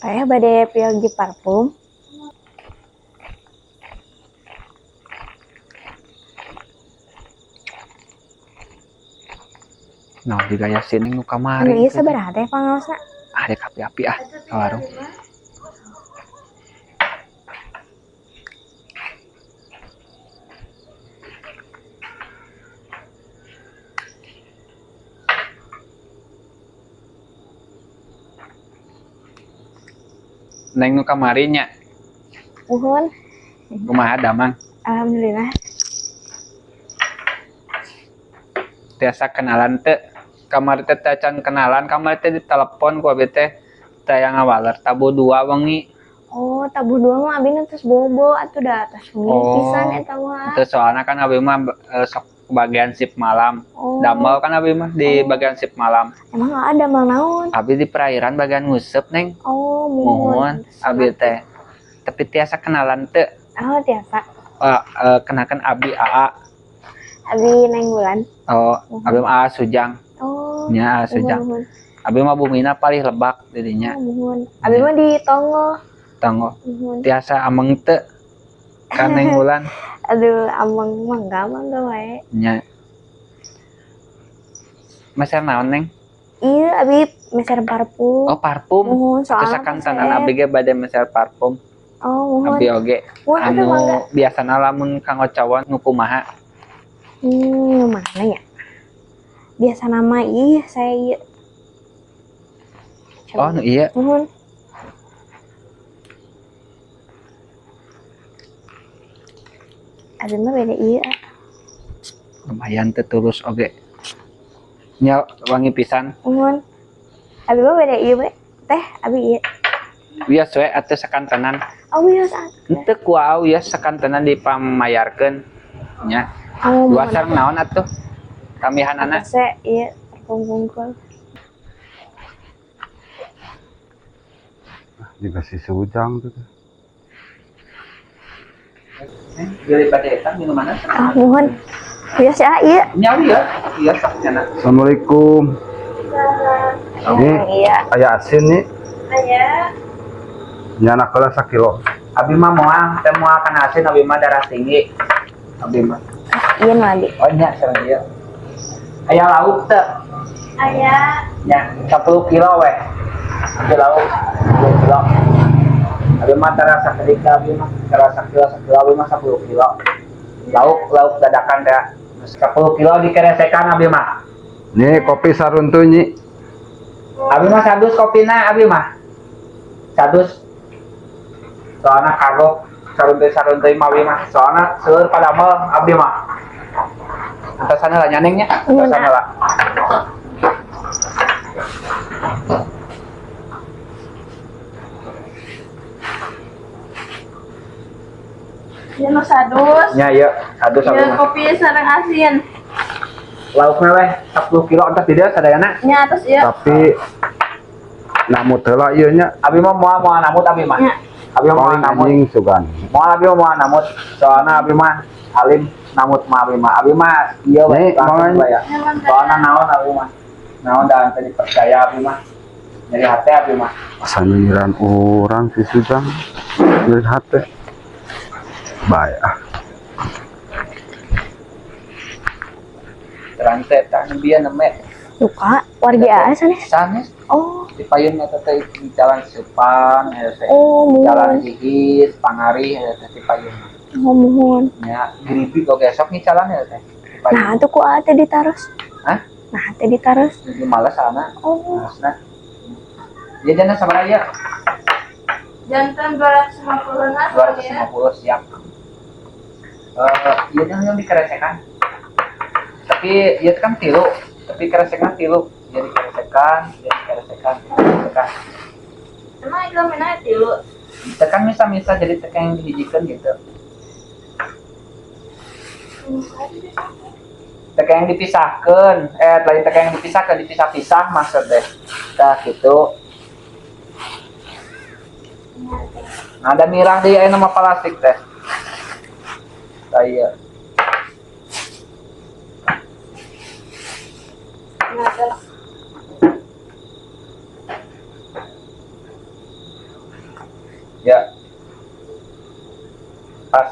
Teh bade piyogi parfum. Nah, juga ya sini nu Anu kamari. ieu sabaraha teh pangaosna? Ah, dek api-api ah ka warung. Neng nu kamari nya, Muhun. Kumaha damang? Alhamdulillah. Tiasa kenalan teu? Kamari teh teu acan kenalan, kamari teh ditelepon ku abi teh teh yang ngawaler tabuh dua wengi. Oh, tabuh dua mah abi tos bobo atuh da tos wengi Oh. pisan eta mah. Itu soalnya kan abi mah sok bagian sip malam. Oh. Damel kan abi mah di Oh. bagian sip malam. Emang ada damel naon? Abi di perairan bagian nguseup, Neng. Oh, muhun. Muhun abi teh. Tapi tiasa kenalan teu? Oh, tiasa. Kenakan abi AA. Abi Neng Bulan. Oh, Muhun. abi mah AA Sujang. Oh. Nya AA Sujang. Muhun. Abi mah bumina palih Lebak didinya. Oh, muhun. Abi mah di Tonggoh. Tonggoh. Muhun. Tiasa ameng teu ka Neng Wulan? Aduh, ameng mangga mangga wae. Nya. Meser naon, Neng? Iya, abi meser parfum. Oh, parfum. Muhun, Terus soalnya akan kan tanan saya abi ge bade meser parfum. Oh, muhun. Abi oge. Muhun atuh Anu mangga. biasana lamun kanggo cowok nu kumaha? Mana ya? Biasa nama ih saya ieu. Oh, nu ieu. Muhun. Abi mah beda ieu. Lumayan teu tulus oge. Nya wangi pisan. Muhun. Abi mah beda ieu we. Teh, abi ieu. Wios we atuh sakantenan. Oh, wios atuh. Henteu ku au wios sakantenan dipamayarkeun. Nya. Oh, Dua muhun. sareng naon atuh? Kamihanana. Atos we ieu parfum wungkul. Juga si Sujang tuh. Beli pada eta minumanna. Ah, muhun. Wios ya ieu. Nya wios, wios sok cenah. Assalamualaikum. Oh, Nih, iya. aya asin nih. Aya. Nya anak heula sakilo. Abi mah moal, teh moal kana asin, abi mah darah tinggi. Abi mah. Iya nu abi. Oh nya sareng ieu. Aya lauk teu? Aya. Nya 10 kilo weh. Abi lauk 10 kilo. Abi mah tara sakedik abi mah, tara sakilo sakilo abi mah 10 kilo. Lauk lauk dadakan teh 10 kilo dikeresekan abi mah. Nih kopi saruntu nyi. Abi mah sadus kopina abi mah. Sadus. Soalna kagok saruntuy-saruntuy mah abi mah. Soalna seueur padamel abdi mah. Atasanna lah nyanengnya, atasanna lah. Ieu nu sadus. Nya ieu sadus abi Ieu mah. kopi sareng asin. Laukna weh 10 kilo entos di dieu sadayana. Nya atos ieu. Tapi namut heula ieu nya. Abi mah moal moal namut abi mah. Nya. Abi mah moal Paling namut. anjing sugan. Moal abi mah moal namut. Soalna abi mah alim namut mah abi mah. Abi mah ieu weh Nih, langsung moal. bae ya. Soalna naon abi mah. Naon da teu dipercaya abi mah. Nyeri hate abi mah. Asa nyinyiran urang si Sujang. Nyeri hate. Bae ah. Terante tah nembian neme. Duka warga AA sanes. Sanes Oh, di payun eta teh di jalan Sepang eta teh. oh Jalan muhun. Hihis, Pangari eta teh di payun. Oh, muhun. Nya Gribi oge sok nyicalan eta teh. Di payun. Nah, atuh ku AA teh ditaros. Hah? Nah, teh ditaros. Jadi males ana. Oh, Malesna. Ya jana sabaraha ieu? Janten 250 na 250 siap. Iya jangan yang dikeresekan. Tapi ieu kan tilu, tapi keresekan tilu. Jadi keresekan, jadi keresekan, keresekan. Emang ieu mina tilu. Itu kan misa-misa jadi teka yang dihijikan gitu. Teka yang dipisahkan, lain teka yang dipisahkan, dipisah-pisah maksud deh. Tah gitu. Nah, ada mirah di nama plastik teh. Tah iya. Ya. Pas.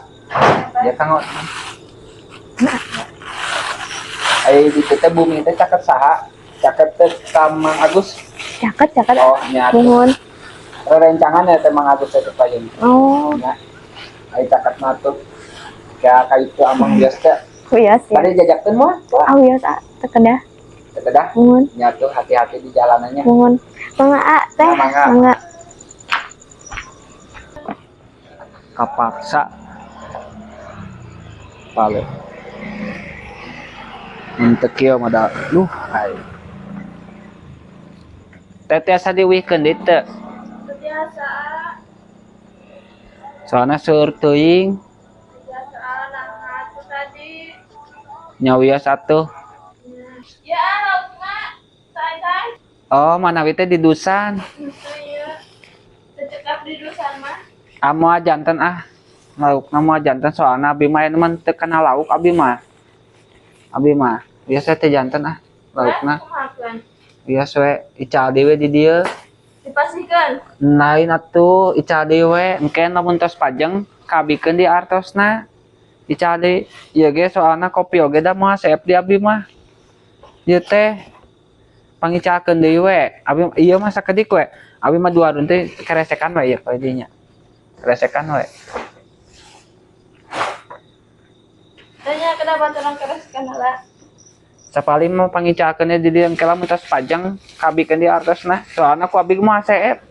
Ya kanggo. Ai di teh bumi teh caket saha? Caket teh ka Mang Agus. Caket caket. Oh, nya. Muhun. Rerencangan ya teh Mang Agus teh payun. Oh, Nya. Ai caket mah tuh. Kayak ka itu amang bias teh. wios ya. Tadi jajakkeun mah. Ah, wios ah, teu kedah. Teu kedah. Muhun. Nya tuh hati-hati di jalanannya. Muhun. Mangga ah, teh. Mangga. Mangga. Kapaksa. Pale. Mun teu kieu mah da duh ai. Teh tiasa diwihkeun deui teu? Teu tiasa. Soalna seueur teuing. Teu tiasa nah atuh tadi. Nya wios atuh. Ya laukna. Sae-sae. Oh, manawi teh didusan. Henteu ieu. Teu cekap didusan mah. Ah, moal janten ah. Laukna moal janten soalna abi mah aya mah teu kana lauk abi mah. Abi mah biasa teh janten ah laukna. Kumahakeun? Biasa we ical deui we di dieu. Dipasihkeun. Lain atuh ical deui we engke lamun tos pajeng kabikeun di artosna. Ical deui ieu ge soalna kopi oge da moal seep di abi mah. Ieu teh pangicalkeun deui we. Abi ieu mah sakedik we. Abi mah dua teh keresekan we ieu we dinya. Keresekan we. Tanya kenapa orang kereskan heula. Sapali mah pangicalkeun di dieu engke lamun tos pajeng kabikeun di artosna. Soalna ku abi mah seep.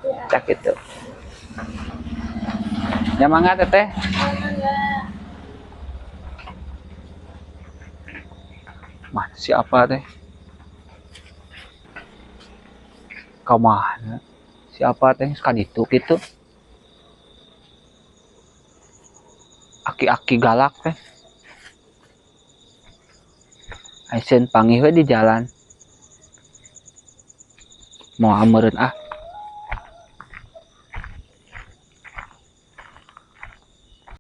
Ya. Cak gitu. Ya mangga teteh. Mangga. Mana siapa teh? Kamana? Siapa teh? Suka itu gitu. Aki-aki galak teh. Aiseun panggih we di jalan. Mau ameureun ah.